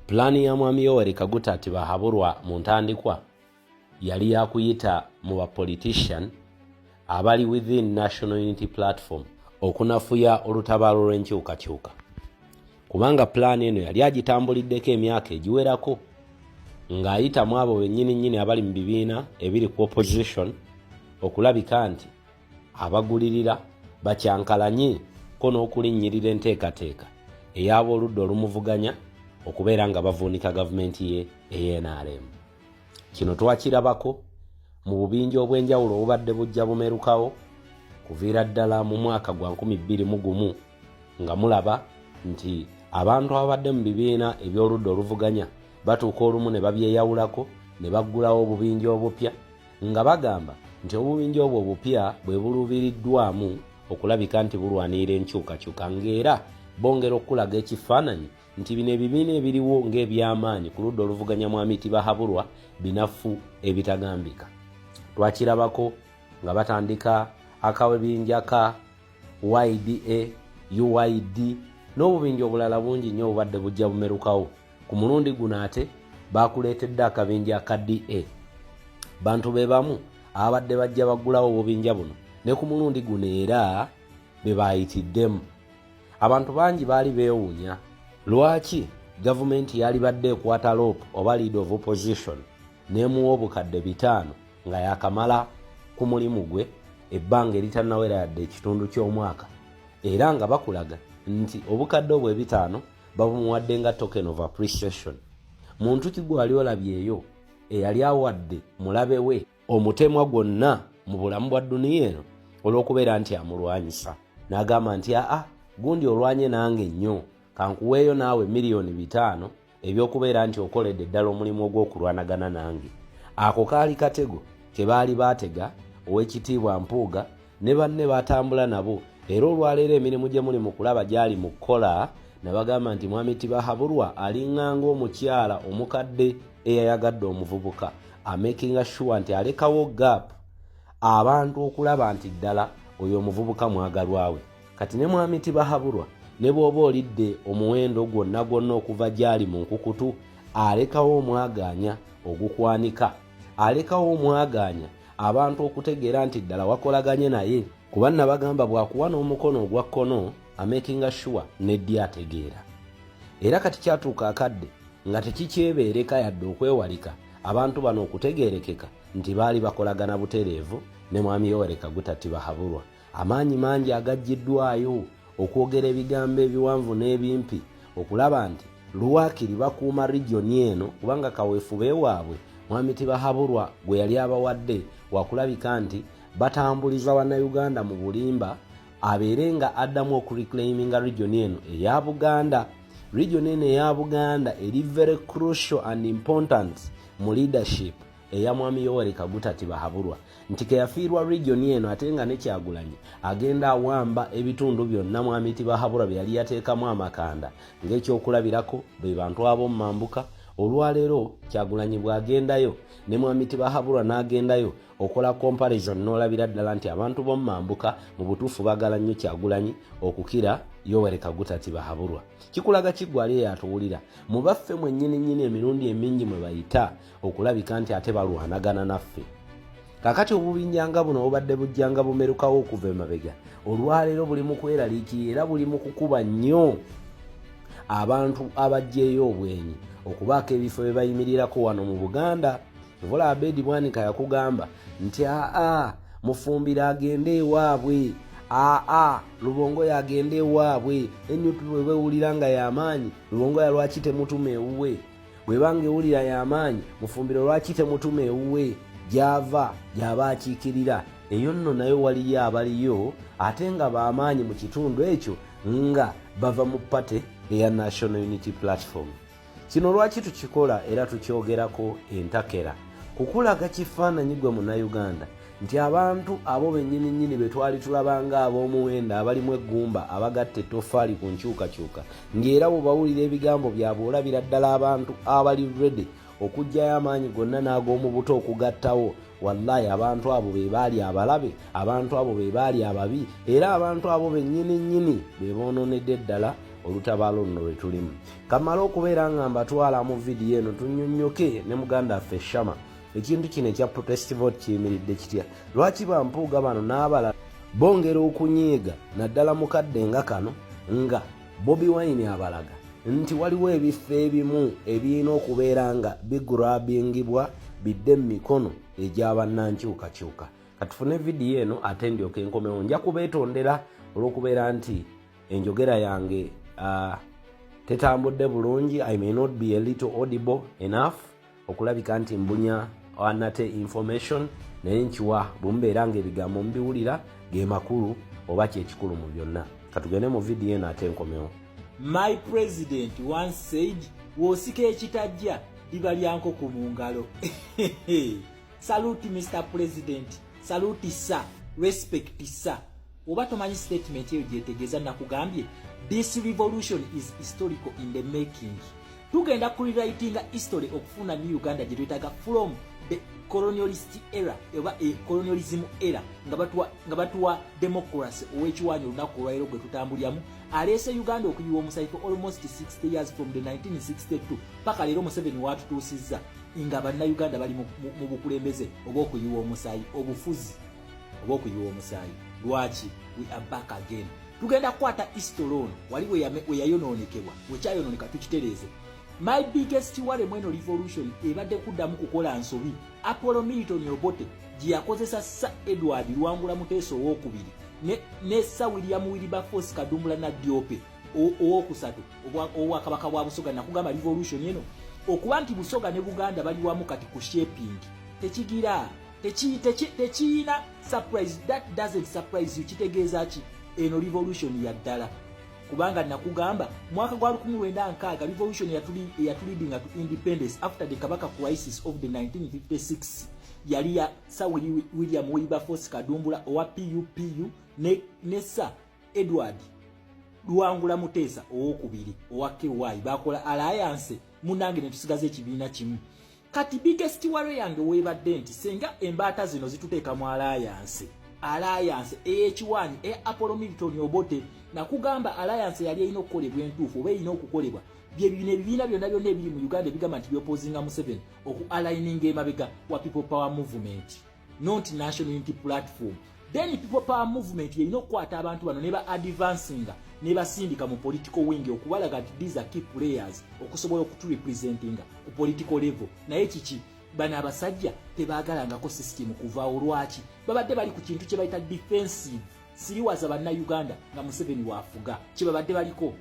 Pulaani ya Mwami Yoweri Kaguta Tibahaburwa mu ntandikwa yali yakuyita mu ba politician abali within National Unity Platform okunafuya olutabaalo lw'enkyukakyuka, kubanga pulaani eno yali agitambuliddeko emyaka egiwerako ng'ayita mu abo bennyini nnyini abali mu bibiina ebiri ku opposition okulabika nti abagulirira bakyankalanye ko n'okulinnyirira enteekateeka ey'ab'oludda olumuvuganya okubeera nga bavuunika gavumenti ye ey'NRM. Kino twakirabako mu bubinja obw'enjawulo obubadde bujja bumerukawo kuviira ddala mu mwaka gwa 2001, nga mulaba nti abantu ababadde mu bibiina eby'oludda oluvuganya batuuka olumu ne babyeyawulako ne baggulawo obubinja obupya, nga bagamba nti obubinja obwo obupya bwe buluubiriddwamu okulabika nti bulwanirira enkyukakyuka, ng'era bongera okukulaga ekifaananyi nti bino ebibiina ebiriwo ng'eby'amaanyi ku ludda oluvuganya Mwami Tibahaburwa binafu ebitagambika. Twakirabako nga batandika akabinja ka YDA, UYD n'obubinja obulala bungi nnyo obubadde bujja bumerukawo. Ku mulundi guno ate bakuleetedde akabinja aka DA. Bantu be bamu ababadde bajja baggulawo obubinja buno ne ku mulundi guno era be baayitiddemu. Abantu bangi baali beewuunya lwaki gavumenti yalibadde ekwata LOP oba leader of opposition n'emuwa obukadde 500 nga yakamala ku mulimu gwe ebbanga eritannawera yadde ekitundu ky'omwaka, era nga bakulaga nti obukadde obwo 500 babumuwadde nga token of appreciation. Muntu ki gwali olabyeyo eyali awadde mulabe we omutemwa gwonna mu bulamu bwa dduniya eno olw'okubeera nti amulwanyisa, n'agamba nti aa, gundi olwanye nange nnyo, kankuweeyo naawe miliyoni 5 ebyokubeera nti okoledde ddala omulimu ogw'okulwanagana nange? Ako kaali katego ke baali baatega Ow'ekitiibwa Mpuuga ne banne batambula nabo, era olwaleero emirimu gye muli mu kulaba gyali mu kukola. Nabagamba nti Mwami Tibahaburwa alinganga omukyala omukadde eyayagadde omuvubuka, amakinga sure nti alekawo gap abantu okulaba nti ddala oyo omuvubuka mwagalwawe. Kati ne Mwami Tibahaburwa, ne bw'oba olidde omuwendo gwonna gwonna okuva gyali mu nkukutu, alekawo omwagaanya ogukwanika, alekawo omwagaanya abantu okutegeera nti ddala wakolaganye naye, kuba nabagamba bw'akuwa n'omukono ogwa kkono amakinga sure neddi ategeera. Era kati kyatuuka akadde nga tekikyebeereka yadde okwewalika abantu bano okutegeerekeka nti baali bakolagana butereevu ne Mwami Yoweri Kaguta Tibahaburwa. Amaanyi mangi agaggyiddwayo okwogera ebigambo ebiwanvu n'ebimpi okulaba nti lwakiri bakuuma regioni eno, kubanga kaweefube waabwe Mwami Tibahaburwa gwe yali abawadde wakulabika nti batambuliza Bannayuganda mu bulimba, abeere nga addamu okureclaiminga regioni eno eya Buganda. Region eno eya Buganda eri very crucial and important mu leadership eya Mwami Yoweri Kaguta Tibahaburwa, nti keyafiirwa region eno, ate nga ne Kyagulanyi agenda awamba ebitundu byonna Mwami Tibahaburwa bye yali yateekamu amakanda. Ng'ekyokulabirako, be bantu ab'omu mambuka. Olwaleero Kyagulanyi bw'agendayo ne Mwami Tibahaburwa n'agendayo, okola comparison n'olabira ddala nti abantu b'omu mambuka mu butuufu baagala nnyo Kyagulanyi okukira Yoweri Kaguta Tibahaburwa. Kikulaga kiggwali eyo atuwulira mu baffe mwennyini nnyini emirundi emingi mwe bayita okulabika nti ate balwanagana naffe. Kakati obubinja nga buno obubadde bujjanga bumerukawo okuva emabega, olwaleero buli mu kweraliikirira era buli mu kukuba nnyo abantu abaggyeeyo obwenyi okubaako ebifo bye bayimirirako wano mu Buganda. Vola Abedi Bwanika yakugamba nti aa, Mufumbiro agende ewaabwe, aa, Lubongoya agende ewaabwe. NUP bwe bewulira nga y'amaanyi, Lubongoya lwaki temutuma ewuwe? Bwebanga ewulira y'amaanyi, Mufumbiro lwaki temutuma ewuwe gy'ava, gy'aba akiikirira? Eyo nno nayo waliyo abaliyo ate nga b'amaanyi mu kitundu ekyo nga bava mu party eya National Unity Platform. Kino lwaki tukikola era tukyogerako entakera? Kukulaga kifaananyi gwe Munnayuganda nti abantu abo bennyini nnyini be twali tulabanga ab'omuwendo, abalimu eggumba, abagatta ettoffaali ku nkyukakyuka, ng'era bw'obawulira ebigambo byabwe olabira ddala abantu abali ready okuggyayo amaanyi gonna n'ag'omu buto okugattawo, wallahi abantu abo be baali abalabe, abantu abo be baali ababi, era abantu abo bennyini nnyini be boonoonedde ddala Olutabaalo luno lwe tulimu, kamale okubeera nga mbatwala mu vidiyo eno, tunyonnyoke ne muganda waffe Shama ekintu kino ekya protest vote kiyimiridde kitya, lwaki bampuuga bano n'abalala bongera okunyiiga, naddala mu kadde nga kano nga Bobi Wine abalaga nti waliwo ebifo ebimu ebirina okubeera nga bigrabingibwa bidde mu mikono egy'abannankyukakyuka. Katufune vidiyo eno ate ndyoka enkomewo. Nja kubeetondera olw'okubeera nti enjogera yange tetambudde bulungi. I may not be a little audible enough okulabika nti mbunya nate information, naye nkiwa bwemubeera nga ebigambo mubiwulira ge makulu oba kyekikulu mu byonna. Katugende mu vidiyo eno ate nkomewo. My president once said, "W'osika ekitajja liba lya nkoko mu ngalo." Salute, Mr President. Salute, sir. Respect, sir. Oba tomanyi statement eyo gyetegeeza, nakugambye this revolution is historical in the making. Tugenda kurewritinga history okufuna new Uganda gye twetaaga from the colonialist era oba colonialism era nga batuwa democracy ow'ekiwanyi. Olunaku olwaliro gwe tutambulyamu aleese Uganda okuyiwa omusayi for almost 60 years, from the 1962 paka leero Museveni watutuusizza nga bannayuganda bali mu bukulembeze oba okuyiwa omusayi, obufuzi oba okuyiwa omusaayi. Lwaki we are back again? Tugenda kukwata history ono wali weyayonoonekebwa, wekyayonooneka tukitereeze. My biggest worry mweno revolution ebadde kuddamu kukola nsobi Apollo Milton Obote gye yakozesa Sir Edward Luwangula Muteesa owokubiri ne Sir William Wilberforce Kadumbula Nadiope owokusatu owakabaka bwa Busoga. Nakugamba revolution eno okuba nti Busoga ne Buganda bali wamu kati ku shaping tekigira tekiyina surprise. That doesn't surprise you. Kitegeeza ki? Eno revolution ya ddala, kubanga nakugamba mwaka gwa 1960 revolution eyatuleadinga to independence after the Kabaka crisis of the 1956 yali ya Sir William Wilberforce Kadumbula owa PUPU ne Sir Edward Luwangula Muteesa owokubiri owa KY. Bakola alliance munange ne tusigaza ekibiina kimu. Kati biggest worry yange weebadde nti senga embaata zino zituteeka mu alliance ey'ekiwaanyi eya Apollo Milton Obote. Nakugamba alliance yali erina okukolebwa entuufu oba erina okukolebwa bye bino ebibiina byonna byonna ebiri mu Uganda ebigamba nti byopposinga Museveni oku aligninga emabega wa People Power Movement, not National Unity Platform. Then People Power Movement yerina okukwata abantu bano ne ba advancinga ne basindika mu political wing okubalaga nti these are key players okusobola okuturepresentinga ku political level. Naye kiki? Bano abasajja tebaagalangako system kuvaawo. Lwaki babadde bali ku kintu kye bayita defensive? Siriwaza bannayuganda nga Museveni waafuga kye babadde baliko.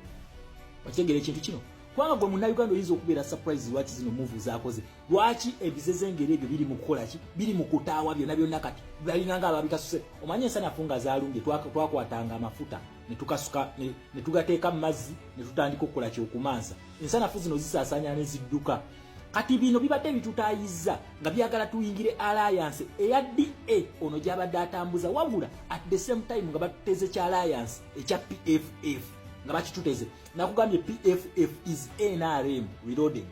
Okitegeera ekintu kino? Kubanga gwe munnayuganda oyinza okubeera surprise lwaki zino move zakoze, lwaki ebizezengeri ebyo biri mu kukola ki, biri mu kutaawa byonna byonna. Kati balinganga ababikasuse. Omanye ensanafu nga zalumbye, twakwatanga amafuta ne tukasuka ne tugateeka mu mazzi ne tutandika okukola kyokumansa. Ensanafu zino zisaasaanya ne zidduka. Kati bino bibadde bitutaayizza nga byagala tuyingire alliance eya DA ono gy'abadde atambuza, wabula at the same time nga batuteze kya alliance ekya PFF nga bakituteze. Nakugambye PFF is NRM reloaded.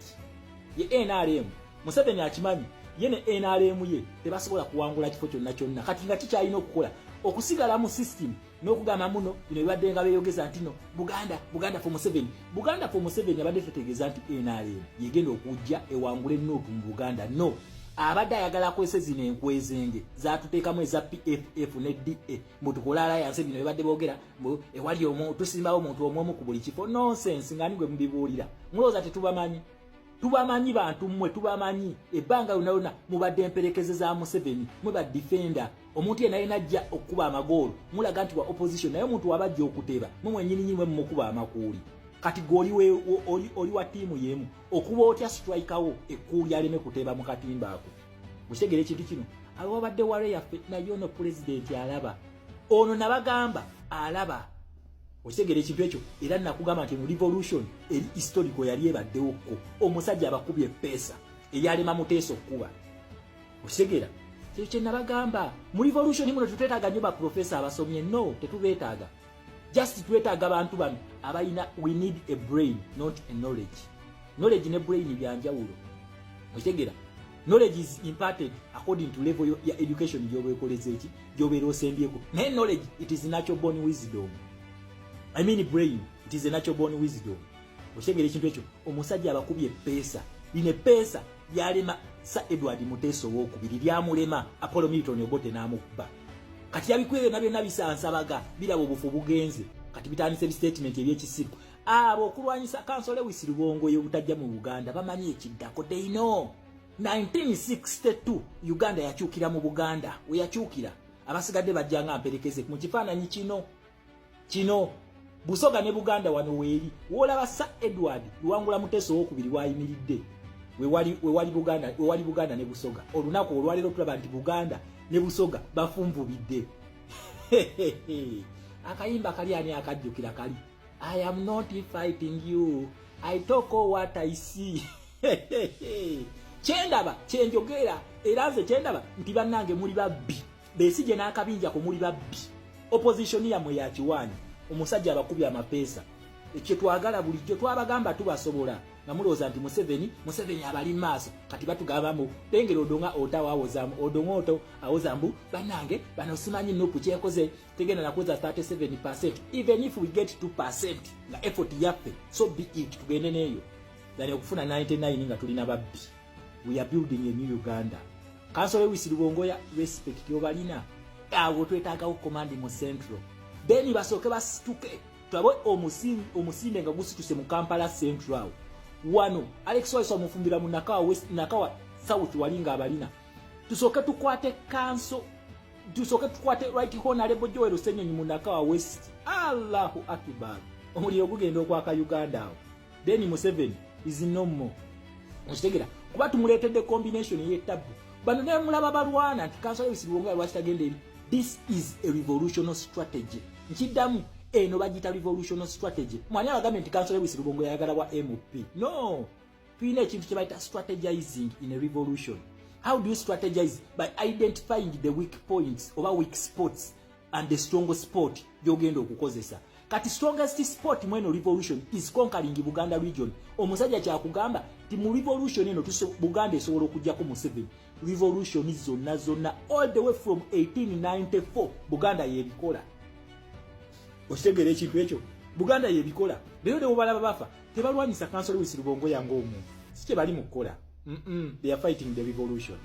Ye NRM Museveni akimanyi, ye ne NRM ye tebasobola kuwangula kifo kyonna kyonna. Kati nga kikyalina okukola okusigala mu system n'okugamba muno bino bibadde nga beeyogeza nti no Buganda, Buganda for Museveni, Buganda for Museveni. Abadde tetegeeza nti NRM yegenda okujja ewangula enootu mu Buganda. No, abadde ayagala akozese zino enkwezenge zatuteekamu eza PFF ne DA mutukole alliance. Bino bibadde boogera ewali omu tusimbawo omuntu omu ku buli kifo. Nonsense. Nga ni gwe mubibuulira mulowooza tetubamanyi? Tubamanyi bantu mmwe, tubamanyi. Ebbanga lyonna lyonna mubadde emperekeze za Museveni, mwe ba defender. Omuntu yenna yena ajja okukuba amagoolo mulaga nti wa opposition, naye omuntu waba ajja okuteeba mwe mwenyininyini mwe mumukuba amakuuli. Kati gwe oli wa ttiimu yemu okuba otya striker wo ekkuuli aleme kuteeba mu katimba ako? Mukitegera ekintu kino? Abo wabadde worry yaffe, naye ono pulezidenti alaba, ono nabagamba alaba. Okitegeera ekintu ekyo? Era nakugamba nti mu revolution eri historical yali ebaddewokko omusajja abakubye epeesa eyalema Muteesa okkuba. Okitegeera ekyo kye nabagamba? Mu revolution muno tetwetaaga nnyo baprofesa abasomye. No, tetubeetaaga. Just twetaaga bantu bano abalina, we need a brain, not a knowledge. Knowledge ne brain byanjawulo. Okitegeera? Knowledge is imparted according to level ya education gyoba ekoleza eki gyobeera osembyeko, naye knowledge, it is natural born wisdom. I mean brain, It is a natural born wisdom. Okitegera ekintu ekyo? Omusajja abakubye eppeesa. Lino eppeesa lyalema Sir Edward Muteesa Owokubiri, lyamulema Apollo Milton Obote n'amukuba. Kati yabikubye byonna byonna, bisansabaga, biraba obufu bugenze. Kati bitandise bistatement ebyekisiru. Abo okulwanyisa Counsel Lewis Rubongoya obutajja mu Buganda, bamanyi ekiddako. They know 1962 Uganda yakyukira mu Buganda. Weyakyukira, abasigadde bajjanga mperekeze. Mu kifaananyi kino kino, Busoga ne Buganda wano weeri. Woolaba Sir Edward Luwangula Muteesa Owokubiri wayimiridde, wewali Buganda, wewali Buganda ne Busoga. Olunaku olwaleero tulaba nti Buganda ne Busoga bafunvubidde. Akayimba kali ani akajjukira kali? "I am not fighting you, I talk what I see." Kyendaba kyenjogera, era nze kyendaba nti bannange muli babbi. Besigye n'akabinjako muli babbi. Opposition yammwe yakiwaanyi. Omusajja abakubye amapeesa. Ekyo twagala bulijjo twabagamba tubasobola, nga mulowooza nti Museveni abali maaso. Kati batugamba mbu lengera Odonga Otawo awozamu, Odonga Oto awoza mbu bannange bano simanyi NUP kyekoze tegenda nakuza 37. Even if we get 2 nga effort yaffe, so be it. Tugende neeyo than okufuna 99 nga tulina babbi. We are building a new Uganda. Counsel Lewis Rubongoya, respect yobalina. Awo twetaagawo command mu Central, then basooke basituke, tulabe omusinde nga gusituse mu Kampala Central. Awo wano Alex Waiswa Mufumbiro mu Nakawa West, Nakawa South wali nga abalina. Tusooke tukwate counsel, tusooke tukwate Right Honorable Joel Ssenyonyi mu Nakawa West. Allahu akbar, omuliro gugenda okwaka Uganda awo. Then Museveni is no more. Okitegera? Kuba tumuleetedde combination ey'ettabu. Bano ne mulaba balwana nti Counsel Lewis Rubongoya lwaki tagenda eri. This is a revolutionary strategy. Nkiddamu, eno bagiyita revolutionary strategy. Mwani abagambye nti Counsel Lewis Rubongoya yayagala bwa MP? No, tulina ekintu kye bayita strategizing in a revolution. How do you strategize? By identifying the weak points oba weak spots and the strong spot gyogenda okukozesa. Kati strongest spot mweno revolution is conquering Buganda region. Omusajja kyakugamba ti mu revolution eno Buganda esobola okugjako Museveni. Revolution zonna zonna all the way from 1894, Buganda yebikola. Okitegeera ekintu ekyo? Buganda yebikola. Leero ne bobalaba bafa, tebalwanyisa Counsel Lewis Rubongoya ng'omuntu, si kye bali mu kukola. They are fighting the revolution.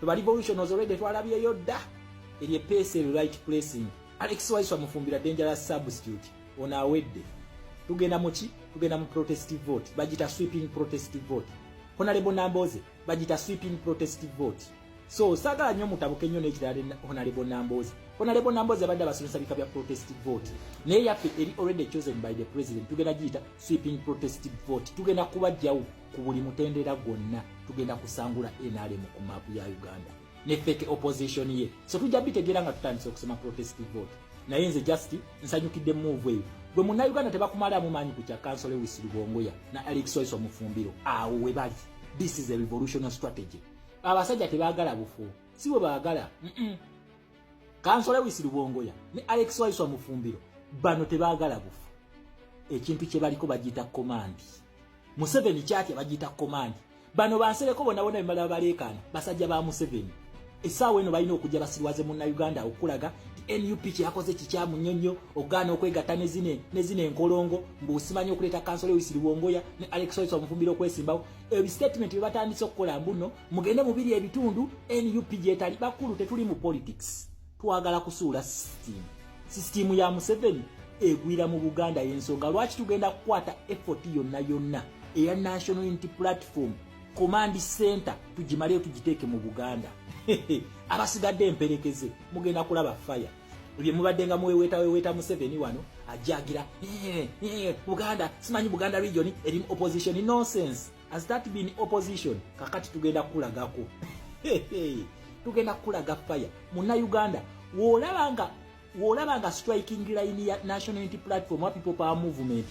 Ba revolution was already, twalabyeyo dda eri epeesa eri right placing. Alex Waiswa Mufumbiro, dangerous substitute, ono awedde. Tugenda muki? Tugenda mu protest vote, bagita sweeping protest vote. Honorable Namboze, bagita sweeping protest vote. So saagala nnyo mutabuke nnyo n'ekirala. Honorable Namboze, Honorable Namboze abadde abasomesa bika bya protest vote, naye yaffe eri already chosen by the president. Tugenda giyita sweeping protest vote. Tugenda kubajjawo ku buli mutendera gwonna. Tugenda kusangula NRM ku maapu ya Uganda ne fake opposition ye. So tujja bitegeera nga tutandise okusoma protest vote. Naye nze just nsanyukidde move eyo. Gwe Munnayuganda, tebakumalamu maanyi ku kya Counsel Lewis Rubongoya na Alex Waiswa Mufumbiro. Awo we bali. This is a revolutionary strategy. Abasajja tebaagala bufu, si bwe baagala. Counsel Lewis Rubongoya ne Alex Waiswa Mufumbiro bano tebaagala bufu. Ekintu kye baliko bagiyita command. Museveni kyatya, bagiyita command. Bano bansereko bonna bonna bemala baleekaana, basajja ba Museveni. Essaawa eno balina okujja basirwaze Munnayuganda okulaga nti NUP kyeyakoze kikyamu nnyo nnyo, okugaana okwegatta ne zino enkolongo, mbusimanyi okuleeta Counsel Lewis Rubongoya ne Alex Waiswa Mufumbiro okwesimbawo. Ebistatement bye batandise okukola mbuno mugende mubiri ebitundu NUP gyetali. Bakulu, tetuli mu politics, twagala kusuula system. System ya Museveni egwira mu Buganda. Y'ensonga lwaki tugenda kukwata effort yonna yonna eya National Unity Platform command center, tugimaleyo, tugiteeke mu Buganda. Abasigadde emperekeze, mugenda kulaba fire. Bye mubadde nga muweweeta weweeta Museveni wano ajagira Buganda, simanyi Buganda region eri opposition. Nonsense. Has that been opposition? Kakati tugenda kukulagako, tugenda kukulaga fire. Munnayuganda, woolaba nga striking line ya National Unity Platform wa People Power Movement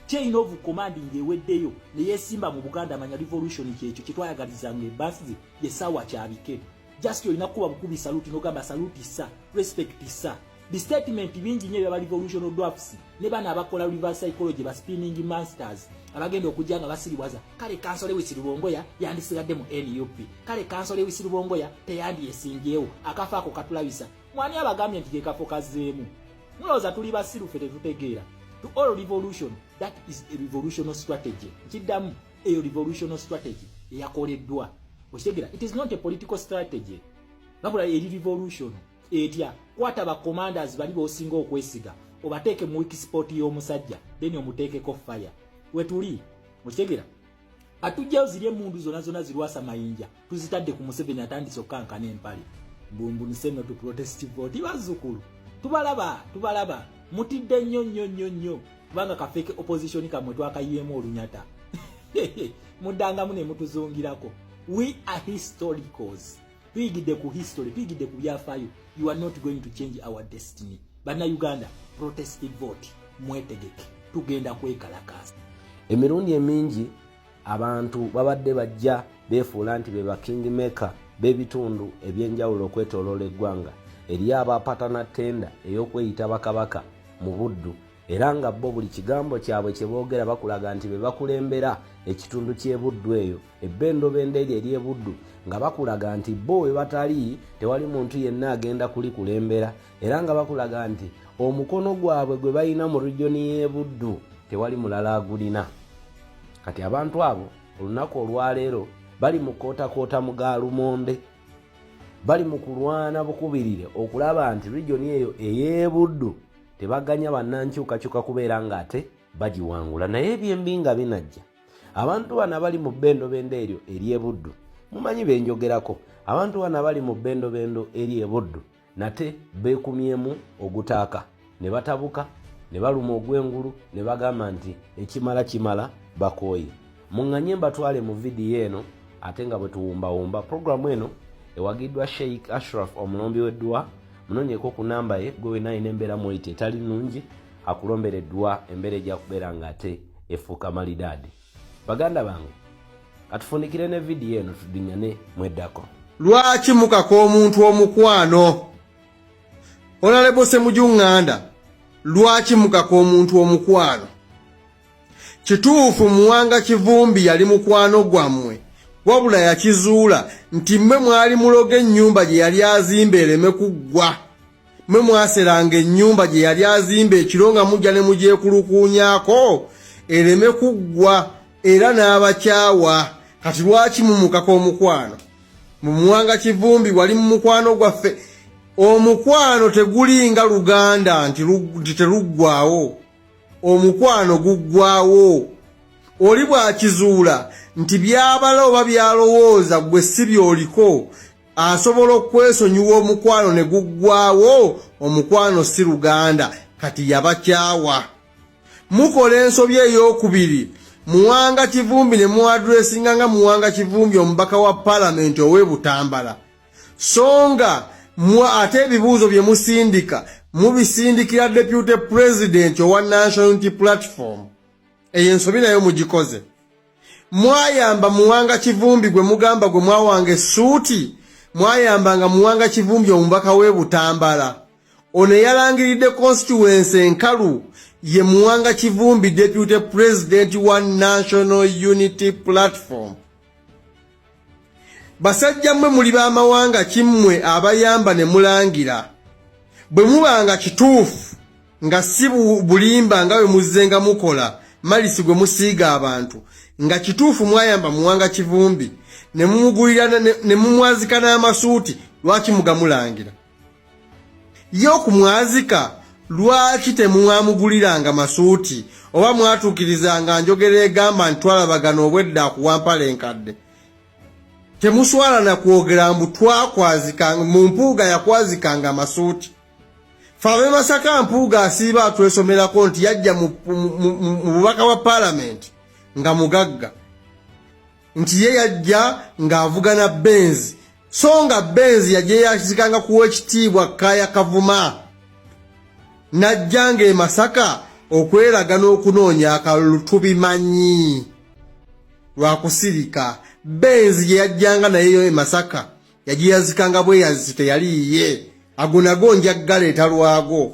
chain of command ng'eweddeyo ne yeesimba mu Buganda, manya revolution kyekyo kyetwayagalizanga ebansizi yessaawa kyabike. Just olina kukuba bukubi saluti n'ogamba, "Saluti sir, respect sir." Bistatement bingi nnyo ebyaba revolution dwarfs ne bano abakola reverse psychology, ba spinning masters abagenda okujja nga basiriwaza. Kale Counsel Lewis Rubongoya yandisigadde mu NUP, kale Counsel Lewis Rubongoya teyandiyesimbyewo. Akafo ako katulabisa. Mwani abagambye nti kekafo kazzeemu? Mulowooza tuli basiru? Ffe tetutegeera. To all revolution That is a revolutionary strategy. Nkiddamu, eyo revolutionary strategy eyakoleddwa, okitegera? It is not a political strategy, wabula eri revolution. Etya? Kwata ba commanders bali bosinga okwesiga, obateeke mu weak spot y'omusajja, then omuteekeko fire. Wetuli, okitegera? Atujjayo ziri emundu zonna zonna zirwasa mayinja, tuzitadde ku Museveni. Atandise okukankana empale mbu say no to protest vote. Bazzukulu, tubalaba, tubalaba, mutidde nnyo nnyo nnyo nnyo, kubanga ka fake opposition kamwe twakayiyeemu olunyata, muddangamu ne mutuzungirako. We are historicals, tuyigidde ku history, tuyigidde ku byafaayo. You are not going to change our destiny. Bannayuganda, protest vote mwetegeke, tugenda kwekalakaasa. Emirundi emingi abantu babadde bajja beefuula nti be ba kingmaker b'ebitundu ebyenjawulo okwetooloola eggwanga. Eri abapatana tenda ey'okweyita bakabaka mu Buddu, era nga bo buli kigambo kyabwe kye boogera bakulaga nti be bakulembera ekitundu ky'Ebuddu eyo, ebbendobendo eryo ery'Ebuddu, nga bakulaga nti bo we batali tewali muntu yenna agenda kulikulembera, era nga bakulaga nti omukono gwabwe gwe balina mu region y'Ebuddu tewali mulala agulina. Kati abantu abo olunaku olwaleero bali mu kootakoota mu galumonde, bali mu kulwana bukubirire okulaba nti region eyo ey'Ebuddu tebaganya bannankyukakyuka kubeera ng'ate bagiwangula. Naye ebyembi nga binajja, abantu bano abali mu bbendobendo eryo ery'Ebuddu, mumanyi benjogerako, abantu bano abali mu bbendobendo ery'Ebuddu nate beekumyemu ogutaaka ne batabuka ne baluma ogw'engulu ne bagamba nti ekimala kimala, bakooye. Muŋŋanye mbatwale mu vidiyo eno, ate nga bwe tuwumbawumba puroguramu eno ewagiddwa Sheikh Ashraf, omulombi w'edduwa. Munoonyeko ku namba ye, gwe wena alina embeera mweyita etali nnungi, akulombera edduwa, embeera ejja kubeera ng'ate efuuka malidaadi. Baganda bange, katufundikire ne vidiyo eno, tudinyane mweddako. Lwaki mukaka omuntu omukwano? Honorable Ssemujju Nganda, lwaki mukaka omuntu omukwano? Kituufu, Muwanga Kivumbi yali mukwano gwammwe, wabula yakizuula nti mmwe mwali muloga ennyumba gye yali azimba ereme kuggwa. Mmwe mwaseranga ennyumba gye yali azimba ekiro nga mujja ne mugyekulukuunyaako ereme kuggwa, era n'abakyawa. Kati lwaki mumukaka omukwano? Mu Muwanga Kivumbi wali mu mukwano gwaffe. Omukwano tegulinga luganda nti teruggwawo. Omukwano guggwawo oli bw'akizuula nti byabala oba byalowooza gwe si byoliko, asobola okwesonyiwa, omukwano ne guggwawo. Omukwano si luganda. Kati yabakyawa. Mukola ensobi ey'okubiri, Muwanga Kivumbi ne muaddressinga nga Muwanga Kivumbi omubaka wa paalamenti ow'e Butambala, so nga ate ebibuuzo bye musindika mubisindikira deputy president owa National Unity Platform. Eyo ensobi nayo mugikoze. Mwayamba Muwanga Kivumbi gwe mugamba gwe mwawanga essuuti, mwayambanga Muwanga Kivumbi omubaka w'e Butambala. Ono eyalangiridde constituency enkalu ye Muwanga Kivumbi, deputy president wa National Unity Platform. Basajja mmwe, muli b'amawanga kimmwe abayamba ne mulangira? Bwe mubanga kituufu nga si bulimba nga bwe muzzenga mukola malisi gwe musiiga abantu, nga kituufu mwayamba Muwanga Kivumbi ne mumugulira ne mumwazika n'amasuuti, lwaki mugamulangira? Ye okumwazika lwaki temwamuguliranga masuuti, oba mwatuukirizanga njogera egamba nti twalabagana obwedda akuwampala enkadde? Temuswala na kwogera mbu twakwazika mu Mpuuga yakwazikanga amasuuti. Fe ab'e Masaka, Mpuuga asiiba atwesomerako nti yajja mu bubaka bwa paalamenti nga mugagga, nti ye yajja ng'avuga na Benz, so nga Benz yagyeyazikanga kuwa ekitiibwa Kaya Kavuma, najja ng'e Masaka okweraga n'okunoonya akalulu. Tubimanyi lwakusirika. Benz gye yajjanga naye e Masaka yagiyazikanga bweyazi, teyali yiye. Ago nago njaggaleeta lwago.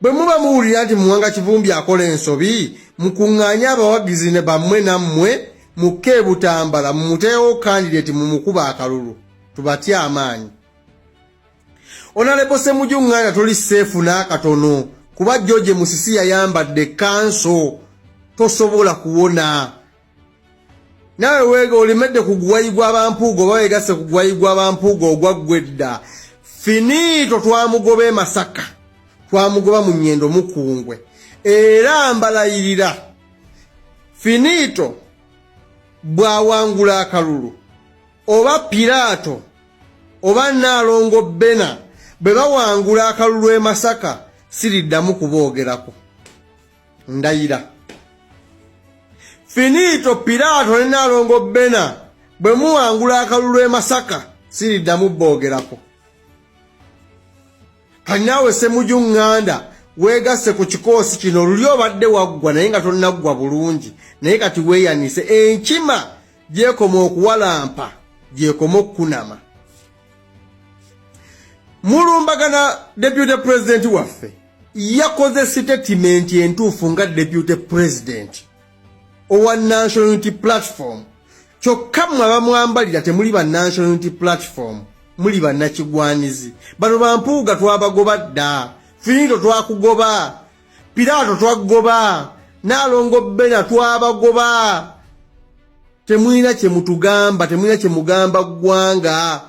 Bwe muba muwulira nti Muwanga Kivumbi akola ensobi, mukuŋŋaanye abawagizi ne bammwe nammwe mukke eButambala, mumuteewo candidate, mumukuba akalulu, tubatye amaanyi. Honorable Ssemujju Nganda, toli safe n'akatono. Kuba George Musisi yayambadde kanso, tosobola kuwona. Naawe weega olemedde ku guwayi gw'abampuuga oba weegasse ku guwayi gw'abampuuga ogwaggwa edda. Finito twamugoba e Masaka, twamugoba mu Nyendo Mukungwe, era mbalayirira Finito bw'awangula akalulu oba Piraato oba Nnaalongo Bena bwe bawangula akalulu e Masaka, siriddamu kuboogerako. Ndayira Finito, Piraato ne Nnaalongo Bena bwe muwangula akalulu e Masaka, siriddamu boogerako. Kati naawe Ssemuju Ŋŋanda weegasse ku kikoosi kino. Luli obadde waggwa naye nga tonnaggwa bulungi, naye kati weeyanise. Enkima gyekoma okuwalampa, gyekoma okukunama. Mulumbagana deputy president waffe. Yakoze sitatimenti entuufu nga deputy president owa National Unity Platform. Kyokka mmwe abamwambalira temuli ba National Unity Platform, muli bannakigwanizi. Bano bampuuga twabagoba dda. Finito twakugoba, Piraato twagoba, Naalongo Bena twabagoba. Temulina kyemutugamba, temulina kyemugamba ggwanga.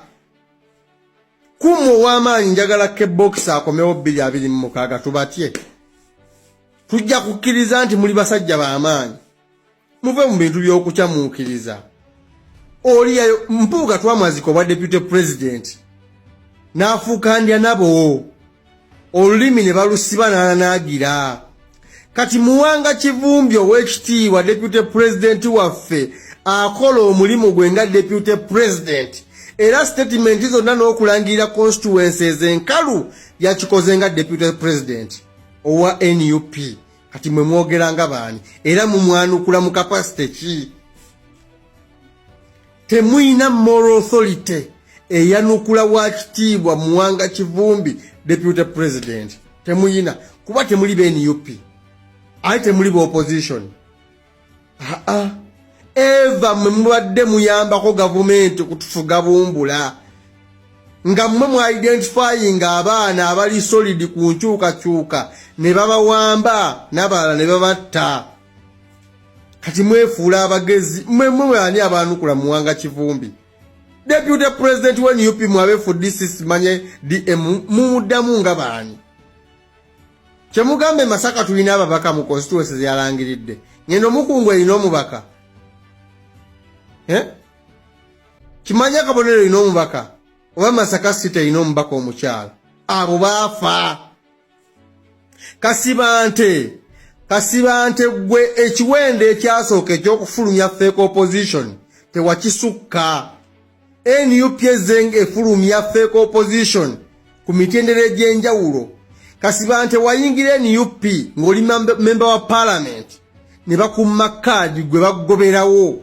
Kumwe ow'amaanyi, njagala kebokisi akomewo 2026 tubatye. Tujja kukkiriza nti muli basajja b'amaanyi. Muve mu bintu by'okukyamuukiriza. Oliyayo Mpuuga twamwazika obwa deputy president n'afuuka ndya nabo, olulimi ne balusiba n'ananaagira. Kati Muwanga Kivumbi ow'ekitiibwa deputy president waffe akola omulimu gwe nga deputy president, era statement zonna n'okulangirira constituencies enkalu yakikoze nga deputy president owa NUP. Kati mwe mwogera nga baani, era mumwanukula mu capacity ki? Temuyina moral authority eyanukula wa kitiibwa Muwanga Kivumbi deputy president. Temuyina, kuba temuli ba NUP ate temuli ba opposition. Aa, eva mwe mubadde muyambako gavumenti kutufuga bumbula, nga mmwe mu identifying abaana abali solid ku nkyukakyuka ne babawamba n'abalala ne babatta. Kati mwefuula abagezi. Mwe mwe ani abanukula Muwanga Kivumbi deputy president wa NUP? Mwabe FDC, simanye DM, mumuddamu nga baani? Kyemugambe Masaka tulina ababaka mu constituency zeyalangiridde. Ngendo Mukungu erina omubaka, eh? Kimanya akabonero erina omubaka, oba Masaka City erina omubaka omukyala. Abo baafa. Kasibante, Kasibante, gwe ekiwendo ekyasooka ekyokufulumya fake opposition tewakisukka. NUP ezenga efulumya fake opposition ku mitendera egy'enjawulo. Kasibante, wayingira NUP ng'oli memba wa parliament ne bakumma kaadi, gwe bagoberawo,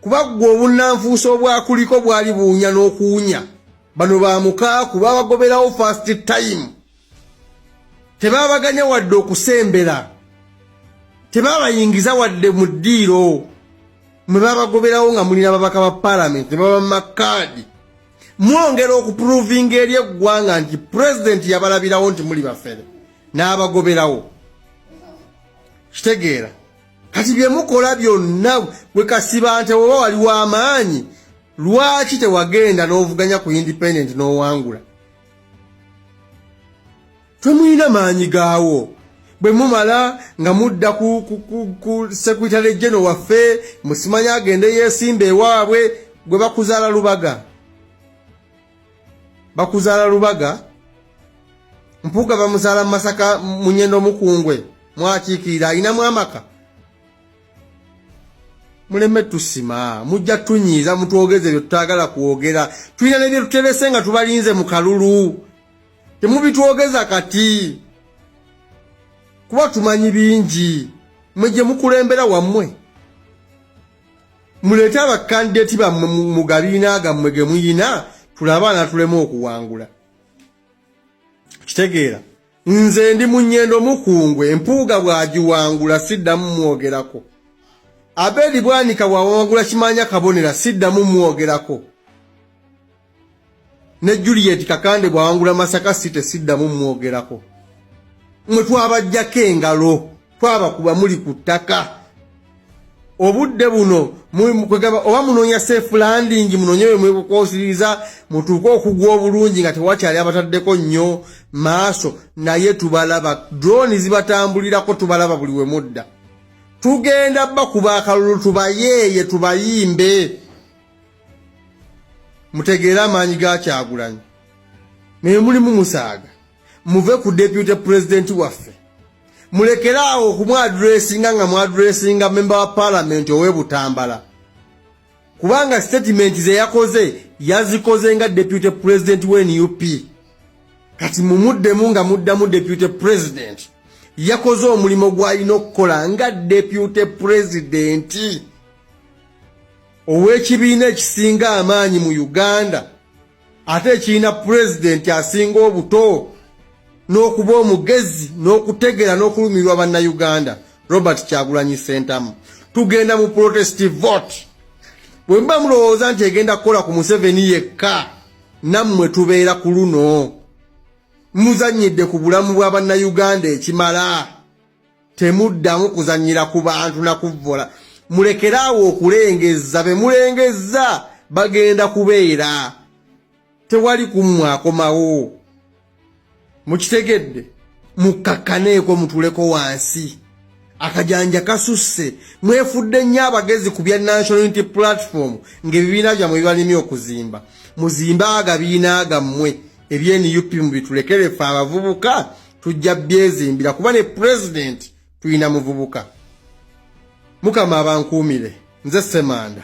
kuba ggwe obunnanfuusa obwakuliko bwali buwunya n'okuwunya. Bano bamukaaku babagoberawo first time, tebabaganya wadde okusembera, tebabayingiza wadde mu ddiiro. Mwe babagoberawo nga mulina babaka ba parliament ne babamma kaadi. Mwongera okuprovinga eri eggwanga nti pulezidenti yabalabirawo nti muli bafere n'abagoberawo. Kitegeera kati bye mukola byonna. Gwe Kasibante, oba wali w'amaanyi, lwaki tewagenda n'ovuganya ku independent n'owangula? Temulina maanyi gaawo. Bwe mumala nga mudda ku secretary general waffe, musimanya agende yeesimba ewaabwe. Gwe bakuzaala Lubaga, bakuzaala Lubaga. Mpuuga bamuzaala mu Masaka, Munyendo Mukungwe mwakiikirira ayinamu amaka. Muleme tusima, mujja tunyiiza, mutwogeze bye tutagala kwogera. Tulina ne bye tuterese nga tubalinze mu kalulu, temubitwogeza kati kuba tumanyi bingi. Mwe gye mukulembera wammwe, muleete abakandideti bammwe mu gabiina gammwe ge muyina, tulabe anatulema okuwangula. Kitegeera nze ndi mu Nyendo Mukungwe. Empuuga bw'agiwangula siddamu mwogerako. Abedi Bwanika bw'awangula Kimanya Kabonera siddamu mwogerako. Ne Juliet Kakande bw'awangula Masaka City siddamu mwogerako. Mwe twabajjako engalo, twabakuba muli ku ttaka. Obudde buno kwegamba oba munoonya safe landing, munoonye we mwekukwosiriza mutuuke okugwa obulungi nga tewakyali abataddeko nnyo maaso. Naye tubalaba, drone zibatambulirako, tubalaba buli we mudda. Tugenda bakuba akalulu, tubayeeye, tubayimbe, mutegeere amaanyi ga Kyagulanyi. Naye mulimu musaaga, muve ku deputy president waffe, mulekere awo okumwaddressinga nga mwaddressinga member wa parliament ow'e Butambala, kubanga statement ze yakoze yazikoze nga deputy president we NUP. Kati mumuddemu nga muddamu deputy president. Yakoze omulimu gw'alina okukola nga deputy president ow'ekibiina ekisinga amaanyi mu Uganda, ate ekirina pulezidenti asinga obuto n'okuba omugezi n'okutegeera n'okulumirwa Bannayuganda, Robert Kyagulanyi Sentamu. Tugenda mu protest vote. Bwe muba mulowooza nti egenda kukola ku Museveni yekka, nammwe tubeera ku luno. Muzannyidde ku bulamu bwa Bannayuganda ekimala. Temuddamu kuzannyira ku bantu nakuvvola. Mulekeraawo okulengezza. Be mulengezza bagenda kubeera tewali kummwe akomawo. Mukitegedde? Mukkakkaneeko, mutuleko wansi, akajanja kasusse. Mwefudde nnyo abagezi ku bya National Unity Platform, ng'ebibiina byammwe bibalemye okuzimba. Muzimbe agabiina gammwe, ebye NUP mubitulekere ffe abavubuka, tujja byezimbira, kuba ne president tulina muvubuka. Mukama abankuumire. Nze Semanda.